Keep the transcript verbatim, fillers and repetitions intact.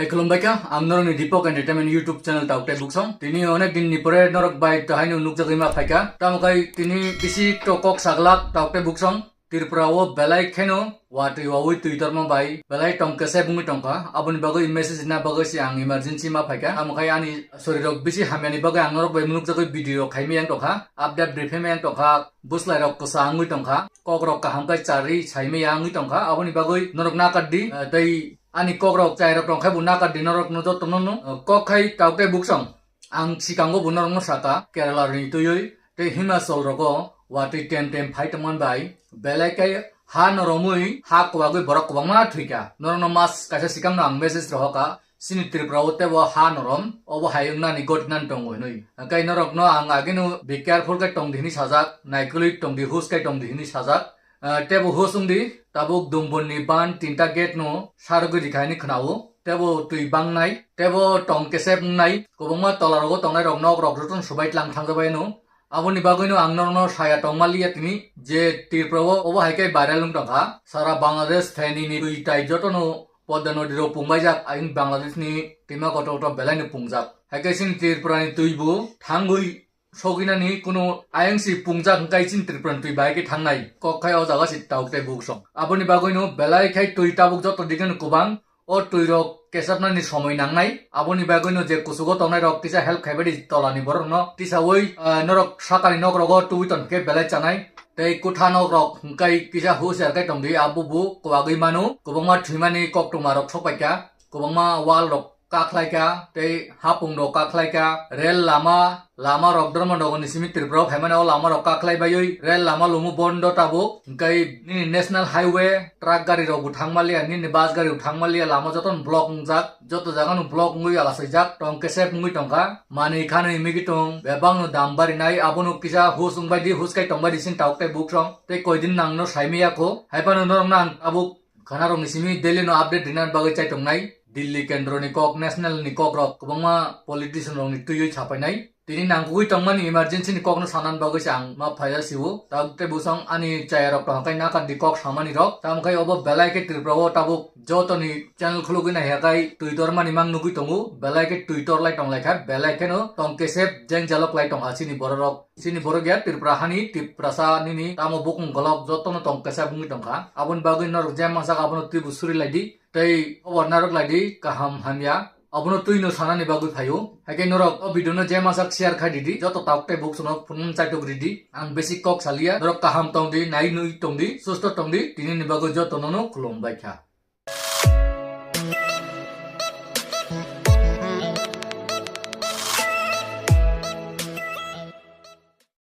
Hai khulumbai kha, ang norokni Deepak Entertainment YouTube channel Taukte Buksong. Tini onek din ni pore norok bai to haino nukjagwi ma phaikha. Tamo khai tini bisi to kok saglak Taukte Buksong. Tripura o belai kheno watwi wawi twi torma bai belai tong kese bungwi tongkha. Aboni bagwi message na bagwi si ang emergency ma phaikha. Tamo khai ani sorirok bisi hamyani bagwi ang norok bai munukjagwi video khaimai yang tongkha. Update briefing yang tongkha. Buslai rok kwsa wngwi tongkha. Kok rok kaham khai charwi saimai ya wngwi tongkha. Aboni bagwi norok nakar di, eh, tei ani kok rok chai rok tong khai bo nakar di norok no joto no no. Eh, kok khai Taukte Buksong. Ang sikango bo norok no saka Kerala roni twiwi tei Himachal rogo watwi tem tem phai tongman bai belai khai ha noromwi ha kwbagwi borok kwbangma thwikha. Norok no mas kaisa sikang no ang message rohoka. Chini Tripura o tebo ha norom, obo hai wngnani gotinani tongo hinwi. Hwnkhe norokno ang agino be careful khe tongdi hinwi sajak, naikolwi tongdi, hus khe tongdi hinwi sajak. Ah, tebo hus wngdi, tabuk Dumbunni ban tinta gate no sarogwi rikha hinwi khwnao. Tebo twi bangnai, tebo tong kesep wngnai, kwbangma tola rogo tongnai rok nok rok jotono subai tlang thangjabai no. Aboni bagwino ang norokno saya tongmaliya tini je Tripura o obo hai khe viral wng tongkha. Sara Bangladesh phaini ni twi tai jotono Podda nodi rok pungbaijak, ayang Bangladesh ni twima kotor kotor belai no pungjak. Hai khe chini Tripura ni twi bo thangwi soginani kuno ayang si pungjak hwnkhe chini Tripura ni twi bahai khe thangnai. Kok khai o jaga si Taukte Buksong. Aboni bagwi no belai khai twi tabuk joto digi no kwbang. O twi rok kesapnani somoi nangnai. Aboni bagwi no je kuchugo tongnai rok kisa help khaibai di tola ni borok no. Tisawi, ah, norok sakani nok rogo tubui ton khe belai chanai. Tei kwtha nok rok hwnkhe kisa husiar khe tongdi, abo bo kwbagwi mano. Kwbangma thwimani koktwma rok sokpaikha, kwbangma wall rok kakhlaikha, tei hapung rok kakhlaikha, rel lama, lama rok Dharmanagar ni simi Tripura o phaimani o lama rok kakhlai baiwi rel lama lumo bondo tabuk. Hwnkhe nini national highway truck gari rok bo thangmaliya, nini bus gari bo thangmaliya, lama jotono block wngjak. Joto jaga no block wngwi alaswijak tong kesep wngwi tongkha. Manwi khanwi migi tong bebak no dam barinai, abono kisa hus wngbai di, hus kai tongbai di sin Taukte Buksong. Tei koidin nang no saimaya kho. Hai phano norok no ang tabuk khana rok ni simi daily no update rina bagwi chai tongnai. Delhi kendro ni kok, national ni kok rok kwbangma politician rok ni twiwi sapainai. Tini nangkukwi tongmani emergency ni kokno sanani bagwi se ang ma phaijak sio. Tabuk tei bwsang ani chaya rok tongkha khe nakar di kok samani rok. Tamo khe obo belai khe Tripura o tabuk jotoni channel khulugwi naiha khai twi tormani mang nugwi tongo. Belai khe twi torlai tonglaikha, belai kheno tong kesep jeng jalok lai tongkha chini borok rok. Chini borok ya Tripura hani Tiprasa nini tamo bukung golok jotono tong kesep wngwi tongkha. Aboni bagwi norok je masa abono twibo suri lai di. Tei khobor narwk lai di, kaham hamya. Abono twino sanani bagwi phaio. Haikhe norok o video no je masak share khai di di. Joto tabuk tei buksuno phunum chaitok ri di. Ang besi kok salia. Norok kaham tong di, nai nui tong di, susto tong di. Tini ni bagwi joto nono khulum bai kha.